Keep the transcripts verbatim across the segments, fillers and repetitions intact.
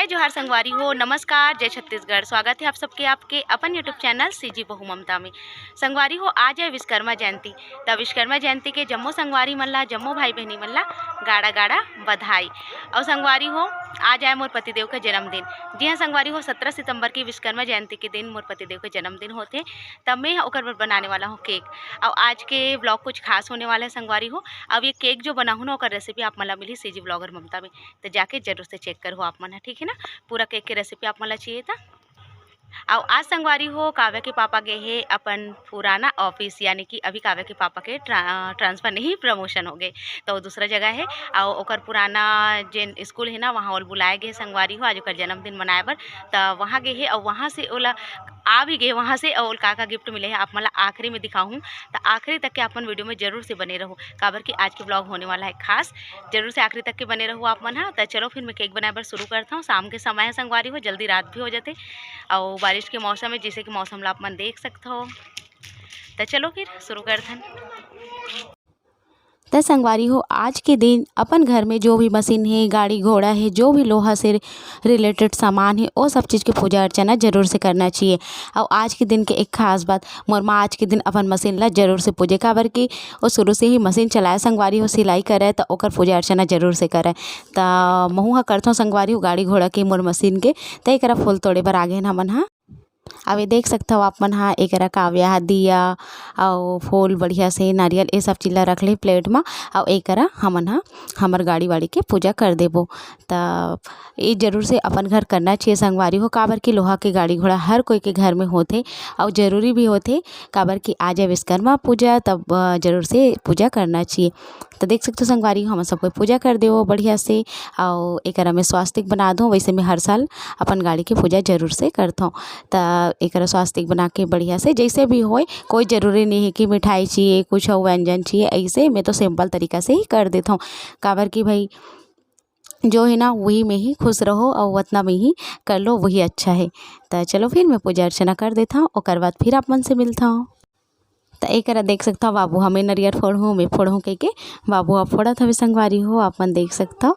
जय जोहार संगवारी हो, नमस्कार, जय छत्तीसगढ़। स्वागत है आप सबके आपके अपन YouTube चैनल सीजी बहू ममता में। संगवारी हो, आज है विश्वकर्मा जयंती, त विश्वकर्मा जयंती के जम्मो संगवारी मन ला, जम्मो भाई बहनी मन ला गाड़ा गाड़ा बधाई। और संगवारी हो, आज आए मोर पतिदेव के जन्मदिन। जी हाँ संगवारी हो, सत्रह सितंबर की विश्वकर्मा जयंती के दिन मोर पतिदेव के जन्मदिन होथे, तब मैं ओकर बर बनाने वाला हूँ केक। और आज के ब्लॉग कुछ खास होने वाला है संगवारी हो। अब ये केक जो बनाहूँ ना, ओकर रेसिपी आप मन ला मिली सीजी ब्लॉगर ममता में, तो जाके जरूर से चेक करहु आप मन ह, ठीक है ना। पूरा केक के रेसिपी आप मन ला चाहिए था। और आज संगवारी हो, काव्या के पापा गए हे अपन पुराना ऑफिस, यानी कि अभी काव्या के पापा के ट्रा-, ट्रांसफर नहीं, प्रमोशन हो गए, तो दूसरा जगह है। और ओकर पुराना जेन स्कूल है ना, वहाँ ओल बुलाए गए संगवारी हो, आज ओकर जन्मदिन मनाए बर। त वहाँ गए हे और वहाँ से ओला आ भी गए वहाँ से, और का का गिफ्ट मिले है आप मन ला आखिरी में दिखाहूँ। त आखिरी तक के आप मन वीडियो में जरूर से बने रहू, काबर कि आज के ब्लॉग होने वाला है खास। जरूर से आखिरी तक के बने रहू आप मन हा। त चलो फिर मैं केक बनाए बर शुरू करता हूँ। शाम के समय है संगवारी हो, जल्दी रात भी हो जाते, और बारिश के मौसम है, जैसे कि मौसम ला आप मन देख सकते हो। त चलो फिर शुरू करथन। त संगवारी हो, आज के दिन अपन घर में जो भी मशीन है, गाड़ी घोड़ा है, जो भी लोहा से रिलेटेड सामान है, वो सब चीज़ के पूजा अर्चना जरूर से करना चाहिए। और आज के दिन के एक खास बात, मोर माँ आज के दिन अपन मशीन ला जरूर से पूजे, काबर कि वो शुरू से ही मशीन चलाए संगवारी हो, सिलाई करे, त ओकर पूजा अर्चना जरूर से करे। त महू ह करथों संगवारी हो, गाड़ी घोड़ा के, मोर मशीन के। त एकरा फूल तोड़े बर आगे हन हमन हा। अब ये देख सकथव आप मन हा, एकरा काव्या हा दिया अउ फूल बढ़िया से, नारियल, ये सब चीज ला रख ले प्लेट मा। अउ एकरा हमन हा हमर गाड़ी वाड़ी के पूजा कर देबो। त ये जरूर से अपन घर करना चाहिए संगवारी हो, काबर कि लोहा के गाड़ी घोड़ा हर कोई के घर में होथे अउ जरूरी भी होथे, काबर कि आज है विश्वकर्मा पूजा, तब अ, जरूर से पूजा करना चाहिए। त देख सकथो संगवारी हो, हमन सब कोई पूजा कर देवो बढ़िया से। अउ एकरा में स्वास्तिक बना दो, वैसे मैं हर साल अपन गाड़ी के पूजा जरूर से करथों। त एकरा स्वास्तिक बना के बढ़िया से, जैसे भी होए, कोई जरूरी नहीं है कि मिठाई चाहिए, कुछ और व्यंजन चाहिए, ऐसे मैं तो सिंपल तरीका से ही कर देथों, काबर कि भाई जो है ना, वही में ही खुश रहो और उतना में ही कर लो, वही अच्छा है। त चलो फिर मैं पूजा अर्चना कर देथों, ओकर बाद फिर आप मन से मिलथों। त एकरा देख सकथव, बाबू ह मैं नरियर फोड़हूँ, मैं फोड़हूँ कहिके बाबू ह फोड़त हवे संगवारी हो, आप मन देख सकथव।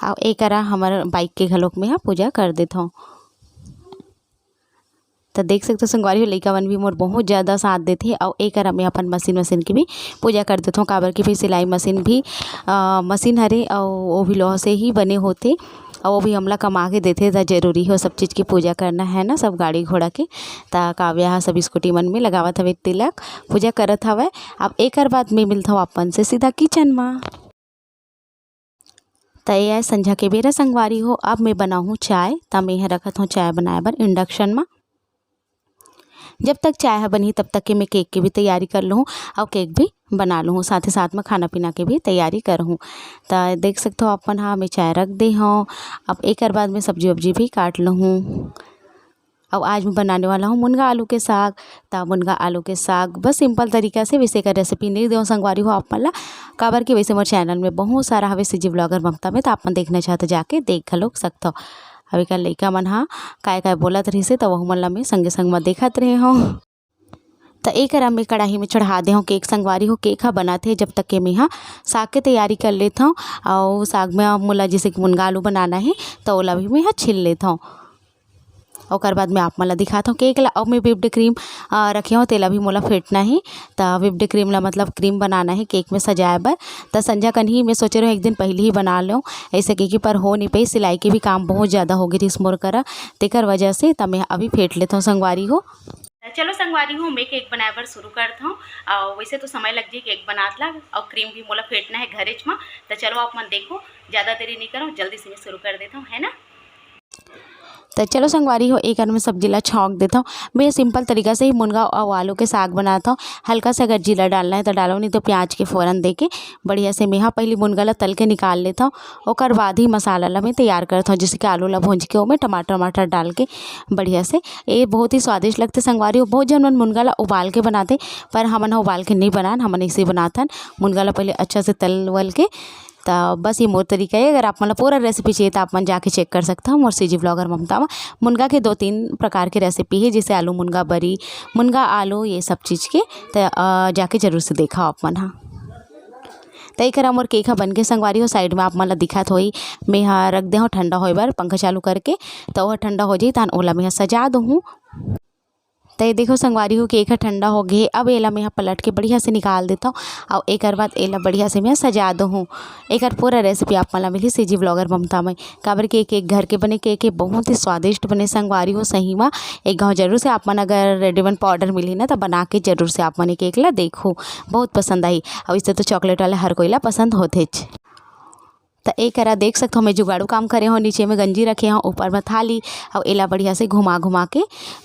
अउ एकरा हमर बाइक के घलोक में ह पूजा कर देथों। त देख सकथव संगवारी हो, लइका मन भी मोर बहुत ज़्यादा साथ देथे। अउ एकरा में अपन मशीन वशीन के भी पूजा कर देथों, काबर कि फिर सिलाई मशीन भी, अ, मशीन हरे अउ वो भी लोहा से ही बने होथे। अउ वो भी हमला कमा के देथे, त जरूरी हो सब चीज़ की पूजा करना है ना, सब गाड़ी घोड़ा के। त काव्या ह सब स्कूटी मन में लगावत हवे तिलक, पूजा करत हवय। अब एकर बाद में मिलथव अपन से सीधा किचन मा। त ये आय संझा के बेरा संगवारी हो, अब मैं बनाहूँ चाय। त मैं ह रखत हूँ चाय बनाए बर इंडक्शन मा। जब तक चाय ह बनही, तब तक के मैं केक के भी तैयारी कर लूँ अउ केक भी बना लूँ, साथ ही साथ में खाना पीना के भी तैयारी करहूँ। त देख सकथव अपन हा, मैं चाय रख दे हूँ। अब एकर बाद में सब्जी वब्जी भी काट लूँ। अब आज मैं बनाने वाला हूँ मुनगा आलू के साग। त मुनगा आलू के साग बस सिंपल तरीका से, वैसे का रेसिपी नहीं देव संगवारी हो आप मन ला, काबर कि वैसे मोर चैनल में बहुत सारा हवे सीजी ब्लॉगर ममता में, त आप मन देखना चाहत जाके देख घलोक सकथव। अब एकर लइका मन हा काय काय बोलत रहिसे, त वहू मन ला मैं संगे संग म देखत रहे हूँ। त एकर अब मैं कढ़ाई में चढ़ा दे हूँ केक संगवारी हो, केक ह बनत हे, जब तक के मैं हा साग के तैयारी कर लेत हूँ। अउ साग में अब मोला जैसे कि मुनगा आलू बनाना है, त ओला भी मैं हा छील लेत हूँ। ओकर बाद मैं आप मन ला दिखात हूँ केक ला। अउ मैं whipped cream, अ, रखे हूँ, तेला भी मोला फेंटना है। त whipped cream ला मतलब क्रीम बनाना है केक में सजाए बर। त संझा कन ही मैं सोचे रहूँ एक दिन पहले ही बना लूँ, ऐसे क्योंकि पर हो नहीं पाई, सिलाई के भी काम बहुत ज़्यादा हो गई रहिस मोर करा, तेकर वजह से। त मैं अभी फेंट लेत हूँ संगवारी हो। त चलो संगवारी हो, मैं केक बनाए बर शुरू करत हूँ। अउ वैसे तो समय लग जाही केक बनात ला, अउ क्रीम भी मोला फेंटना है घरेच मा। त चलो आप मन देखो, ज़्यादा देरी नहीं करो, जल्दी से मैं शुरू कर देत हूँ, है ना। त चलो संगवारी हो, एकर में सब्जी ला छौंक देथव। मैं सिंपल तरीका से ही मुनगा अउ आलू के साग बनात हूँ। हल्का से अगर जीरा डालना है त डालो, नहीं तो प्याज के फोरन दे के बढ़िया से मेहा पहली मुनगा ला तल के निकाल लेथव। ओकर बाद ही मसाला ला मैं तैयार करत हूँ, जैसे कि आलू ला भूंज के ओमे टमाटर वमाटर डाल के बढ़िया से। ये बहुत ही स्वादिष्ट लगथे संगवारी हो। बहुत झन मन मुनगा ला उबाल के बनाथे, पर हमन ह उबाल के नहीं बनान, हमन ऐसे ही बनाथन। मुनगा ला पहले अच्छा से तल वल के त बस ये मोर तरीका है। अगर आप मन ला पूरा रेसिपी चाहिए त आप मन जाके चेक कर सकथव मोर सीजी ब्लॉगर ममता मा। मुनगा के दो तीन प्रकार के रेसिपी है, जैसे आलू मुनगा बरी, मुनगा आलू, ये सब चीज़ के। त, अ, जाके जरूर से देखव आप मन हा। त एकर मोर केक ह बन के संगवारी हो, साइड में आप मन ल दिखत होही, मैं ह रख दे हूँ ठंडा होए बर पंखा चालू करके। त ओह ठंडा हो जाही, तहन ओला मैं ह सजा दूहूँ। त ये देखो संगवारी हो, केक ह ठंडा हो गे। अब एला मैं ह पलट के बढ़िया से निकाल देथव, अउ एकर बाद एला बढ़िया से मैं सजा दूहूँ। एकर पूरा रेसिपी आप मन ल मिलही सीजी व्लॉगर ममता में, काबर के केक घर के बने केक हे, बहुत ही स्वादिष्ट बने संगवारी हो। सही म एक घाव जरूर से आप मन, अगर रेडीमेड पाउडर मिलही ना, त बना के जरूर से आप मन ये केक ला देखो, बहुत पसंद आही। अउ इसे तो चॉकलेट वाला हर कोई ला पसंद होथेच। त ए करा देख सकथव, मैं जुगाड़ू काम करे हव, नीचे में गंजी रखे हव, ऊपर में थाली, अउ एला बढ़िया से घुमा घुमा के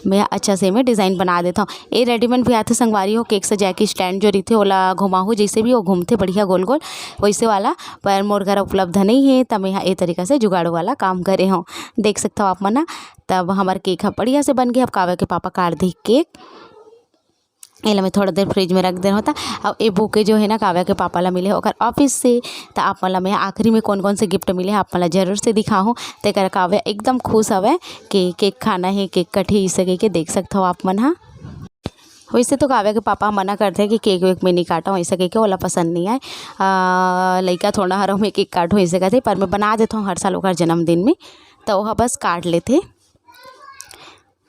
मैं अच्छा से मैं डिजाइन बना देथव। ए रेडीमेड भी आथे संगवारी हो, केक सजाए के स्टैंड जो रहिथे ओला घुमाहू, जैसे भी वो घूमथे बढ़िया गोल गोल वैसे वाला, पर मोर घर उपलब्ध नहीं है, त मैं ह ए तरीका से जुगाड़ू वाला काम करे हव। देख सकथव आप मन ह। तब हमर केक ह बढ़िया से बन गे। अब काव्या के पापा काट दे केक, एला मैं थोड़ा देर फ्रिज में रख दे होता। अब ए बुके जो है ना, काव्या के पापा ला मिले ओकर ऑफिस से, त आप मन ला मैं आखिरी में कौन कौन से गिफ्ट मिले आप मन ला जरूर से दिखाहूँ। तेकर काव्या एकदम खुश हवय कि केक खाना है, केक कटही, इसे कहिके देख सकथव आप मन ह। वैसे तो काव्या के पापा मना करथे कि केक वेक में नहीं काटो, ऐसा कहिके ओला पसंद नहीं आए। आ, लइका थोड़ा हर मैं केक काटूँ ऐसे कहते, पर मैं बना देता हूँ हर साल ओकर जन्मदिन में, तो वह बस काट लेथे।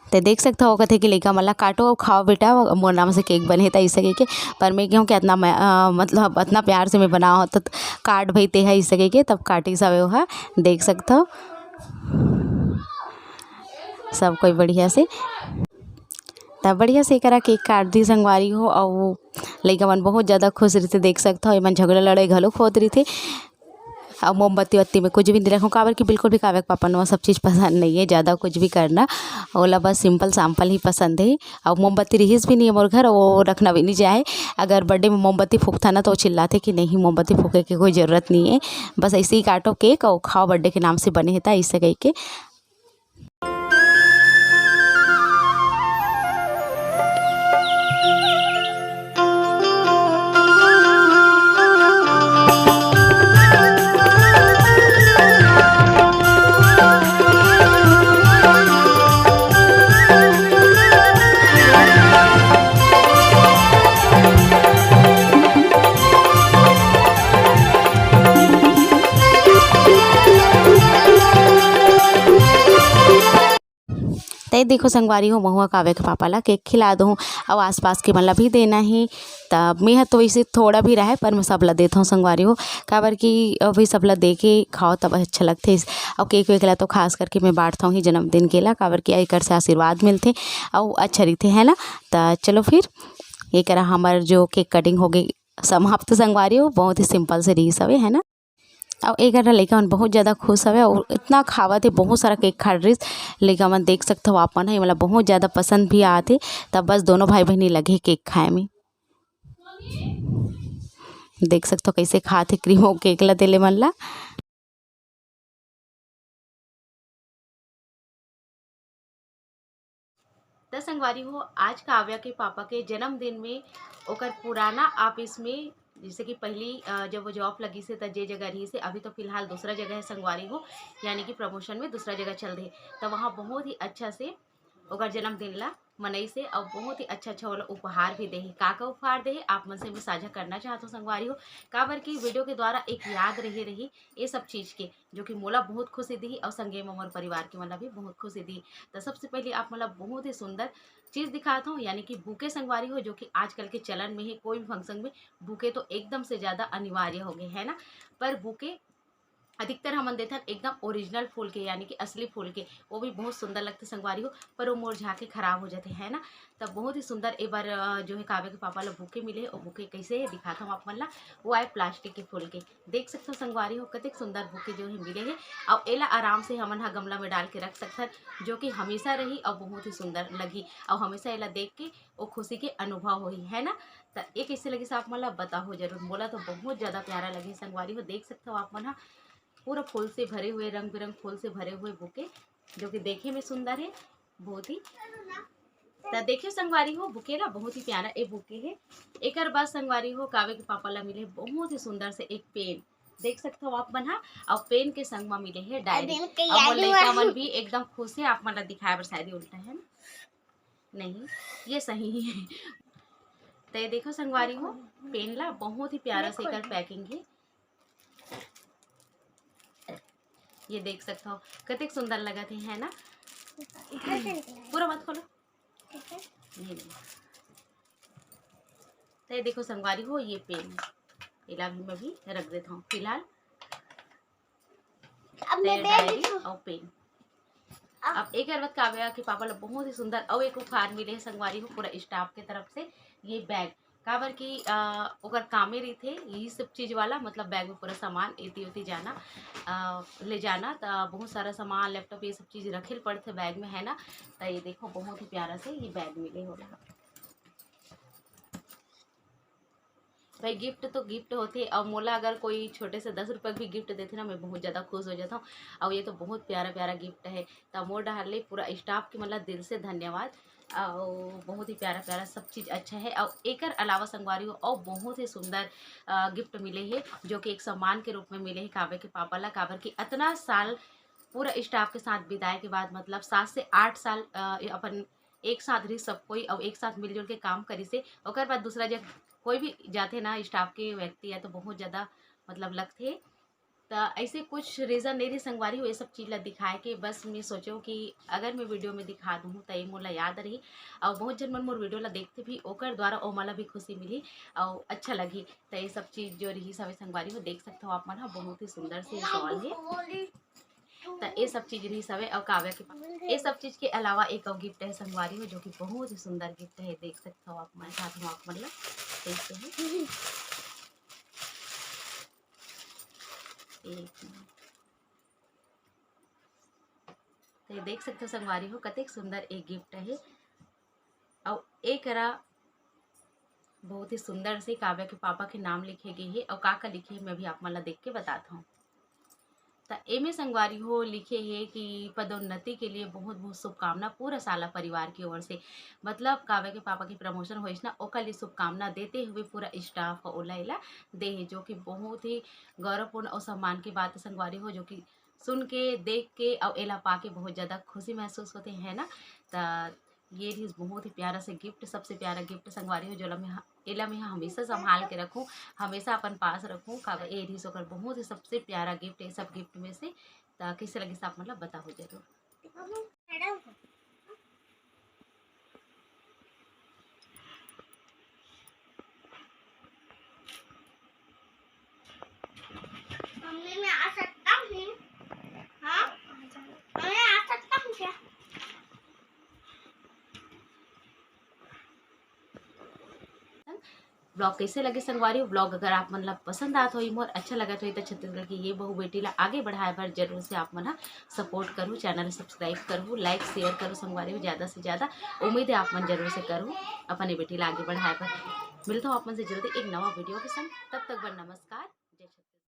ते देख सकथव, वो कथे कि लइका मन ला काटो अउ खाओ बेटा, मोर नाम से केक बने हे, त अइसे कहिके। पर मैं कहूँ कि अतना मैं, अ, मतलब अतना प्यार से मैं बनाओ हव, त काट भई ते ह, अइसे कहिके तब काटिस हवे ओहा। देख सकथव सब कोई बढ़िया से, तब बढ़िया से एकरा केक काट दी संगवारी हो। अउ लइका मन बहुत ज़्यादा खुश रहिथे, देख सकथव, एमन झगड़ा लड़ाई घलो होत रहिथे। अउ मोमबत्ती वत्ती में कुछ भी नहीं रखूँ, काबर कि बिल्कुल भी काव्या के पापा ला वो सब चीज़ पसंद नहीं है, ज़्यादा कुछ भी करना, ओला बस सिंपल सैंपल ही पसंद है। अउ मोमबत्ती रिहिस भी नहीं है मोर घर, वो रखना भी नहीं चाहे। अगर बर्थडे में मोमबत्ती फूकथा ना, तो वो चिल्लाथे कि नहीं, मोमबत्ती फूके के कोई ज़रूरत नहीं है, बस ऐसे ही काटो केक अउ खाओ, बर्थडे के नाम से बने हे, त ऐसे कहिके। तई देखो संगवारी हो, महूँ ह काव्या के पापा ला केक खिला दूँ, अउ आसपास के मन ला भी देना हे। त मैं ह तो वैसे थोड़ा भी रहे, पर मैं सब ला देथव संगवारी हो, काबर कि अभी सब ला दे के खाओ तब अच्छा लगथे। अउ केक वेक ला तो खास करके मैं बांटथव ही जन्मदिन के ला, काबर कि एकर से आशीर्वाद मिलथे अउ अच्छा रहिथे, है ना। त चलो फिर, ये करा हमर जो केक कटिंग हो गई समाप्त संगवारी हो, बहुत ही सिंपल से रहिस हवे, है ना। अउ ए घर लइका मन बहुत ज़्यादा खुश हवे अउ इतना खावत हे, बहुत सारा केक खा रहिस। लइका मन देख सकथव आप मन ह, ये वाला बहुत ज़्यादा पसंद भी आत हे। तब बस दोनों भाई बहिनी लगे हे केक खाए में। देख सकथव कैसे खात हे क्रीम अउ केक ला देले मन ला। त संगवारी हो, आज काव्या के पापा के जन्मदिन में ओकर पुराना ऑफिस में, जैसे कि पहली, अ, जब वो जॉब लगी से त जे जगह रही से, अभी तो फिलहाल दूसरा जगह है संगवारी हो, यानी कि प्रमोशन में दूसरा जगह चल रही, त वहाँ बहुत ही अच्छा से ओकर जन्मदिन ला मनई से अउ बहुत ही अच्छा अच्छा ओला उपहार भी देही। का का उपहार देही आप मन से भी साझा करना चाहत हूँ संगवारी हो, काबर कि वीडियो के द्वारा एक याद रहे रही ये सब चीज़ के, जो कि मोला बहुत खुशी दी अउ संगे में मोर परिवार के मन ला भी बहुत खुशी दी। त सबसे पहले आप मन ला बहुत ही सुंदर चीज़ दिखात हूँ, यानी कि बुके संगवारी हो, जो कि आजकल के चलन में ही कोई भी फंक्शन में बुके तो एकदम से ज़्यादा अनिवार्य हो गए, है ना। पर बुके अधिकतर हमन देथन एकदम ओरिजिनल फूल के, यानी कि असली फूल के, वो भी बहुत सुंदर लगथे संगवारी हो, पर वो मुरझा के खराब हो जाथे, है ना। तब बहुत ही सुंदर ए बार, अ, जो है काव्या के पापा ला बुके मिले हे, और बुके कैसे है दिखाता हूँ आप मन ला। वो आए प्लास्टिक के फूल के, देख सकथव संगवारी हो कतेक सुंदर बुके जो है मिले हे। और एला आराम से हमन हा गमला में डाल के रख सकथन, जो कि हमेशा रही और बहुत ही सुंदर लगही, और हमेशा एला देख के वो खुशी के अनुभव होही, है ना। त ये कैसे लगिस आप मन ला बताओ जरूर, मोला तो बहुत ज़्यादा प्यारा लगे संगवारी हो। देख सकथव आप मन हा पूरा फूल से भरे हुए, रंग बिरंग फूल से भरे हुए बुके, जो कि देखे में सुंदर है बहुत ही। त देखियो संगवारी हो, बुके ला बहुत ही प्यारा ए बुके है। एकर बाद संगवारी हो, काव्या के पापा ला मिले बहुत ही सुंदर से एक पेन, देख सकथव आप मन हा, और पेन के संग मा मिले है डायरी। पेन के और मोर याद लइका मन भी एकदम खुश है, आप मन ला दिखाए बर शायद ये उल्टा है ना, नहीं, ये सही है। त ये देखो संगवारी हो, पेन ला बहुत ही प्यारा से एकर पैकिंग हे। ये देख सकत हो कतेक सुंदर लगत हे, है ना? पूरा मत खोलो। ये नहीं। त ये देखो संगवारी हो, ये पेन, एला भी मैं भी रख देत हूँ फिलहाल। अब मैं ये बैग डायरी अउ पेन। अब एकर बाद काव्या के पापा ला बहुत ही सुंदर अउ एक उपहार मिले हे संगवारी हो, पूरा स्टाफ के तरफ से ये बैग। काबर कि अ, ओकर कामे रहिथे यही सब चीज वाला, मतलब बैग में पूरा सामान एती ओती जाना, अ, ले जाना, त बहुत सारा सामान, लैपटॉप, ये सब चीज रखे ल पड़थे बैग में, है ना। त ये देखो बहुत ही प्यारा से ये बैग मिले हे ओला। भाई गिफ्ट तो गिफ्ट होथे, अउ मोला अगर कोई छोटे से दस रुपये भी गिफ्ट देथे ना, मैं बहुत ज़्यादा खुश हो जाता हूँ। अउ ये तो बहुत प्यारा प्यारा गिफ्ट है, त मोर डहार ले पूरा स्टाफ के मतलब दिल से धन्यवाद। अउ बहुत ही प्यारा प्यारा सब चीज़ अच्छा है। अउ एकर अलावा संगवारी हो अउ बहुत ही सुंदर गिफ्ट मिले हे, जो कि एक सम्मान के रूप में मिले हे काव्य के पापा ला, काबर कि अतना साल पूरा स्टाफ के साथ बिताए के बाद, मतलब सात से आठ साल अ, अपन एक साथ रही सब कोई, अउ एक साथ मिलजुल के काम करिस हे। ओकर बाद दूसरा जग कोई भी जाथे ना स्टाफ के व्यक्ति है तो बहुत ज़्यादा मतलब लगथे। त ऐसे कुछ रीज़न नहीं रही संगवारी हो ये सब चीज़ ला दिखाए के, बस मैं सोचो कि अगर मैं वीडियो में दिखा दूँ त ये मोला याद रही। अउ बहुत झन मन मोर वीडियो ला देखथे भी, ओकर द्वारा ओमन ला भी खुशी मिली अउ अच्छा लगही। त ये सब चीज़ जो रही सभी संगवारी हो देख सकते हो आप मन ह, बहुत ही सुंदर से शॉल है। त ये सब चीज़ रही सवे अउ काव्या के पापा। ये सब चीज़ के अलावा एक अउ गिफ्ट है संगवारी हो, जो कि बहुत ही सुंदर गिफ्ट है, देख सकते हो आप मन, साथ में आप मन ला देखते हैं। एक मिनट। त ये देख सकते हो संगवारी हो, कतेक सुंदर एक गिफ्ट है। अउ एकरा बहुत ही सुंदर से काव्या के पापा के नाम लिखे गे हे। अउ का का लिखे हे, मैं भी आप मन ला देख के बतात हूँ। त एमे संगवारी हो लिखे हे कि पदोन्नति के लिए बहुत बहुत शुभकामना पूरा साला परिवार की ओर से। मतलब काव्या के पापा के प्रमोशन होइस ना, ओकर लिए शुभकामना देते हुए पूरा स्टाफ ह ओला एला दे हे, जो कि बहुत ही गौरवपूर्ण और सम्मान की बात है संगवारी हो, जो कि सुन के, देख के अउ एला पाके बहुत ज़्यादा खुशी महसूस होथे, है ना। त ये रहिस बहुत ही प्यारा से गिफ्ट, सबसे प्यारा गिफ्ट संगवारी हो, जोला मैं ह-, एला मैं ह हमेशा संभाल के रखूँ, हमेशा अपन पास रखूँ। काबर ये रहिस ओकर बहुत ही सबसे प्यारा गिफ्ट, ये सब गिफ्ट में से। त कैसे लगिस आप मन ला बताहू जरूर। मम्मी, मैं आ सकता हूँ? हाँ? मम्मी, आ सकता हूँ क्या? ब्लॉग कैसे लगे संगवारी? ब्लॉग अगर आप मन ला पसंद आत होही, मोर अच्छा लगत होही, त छत्तीसगढ़ की ये बहू बेटी ला आगे बढ़ाए बर जरूर से आप मन ह सपोर्ट करहू, चैनल सब्सक्राइब करहू, लाइक शेयर करहू संगवारी हो, ज़्यादा से ज़्यादा। उम्मीद है आप मन जरूर से करहू अपन ये बेटी ला आगे बढ़ाए बर। मिलता हूँ आप मन से जल्दी एक नवा वीडियो के संग, तब तक बर नमस्कार।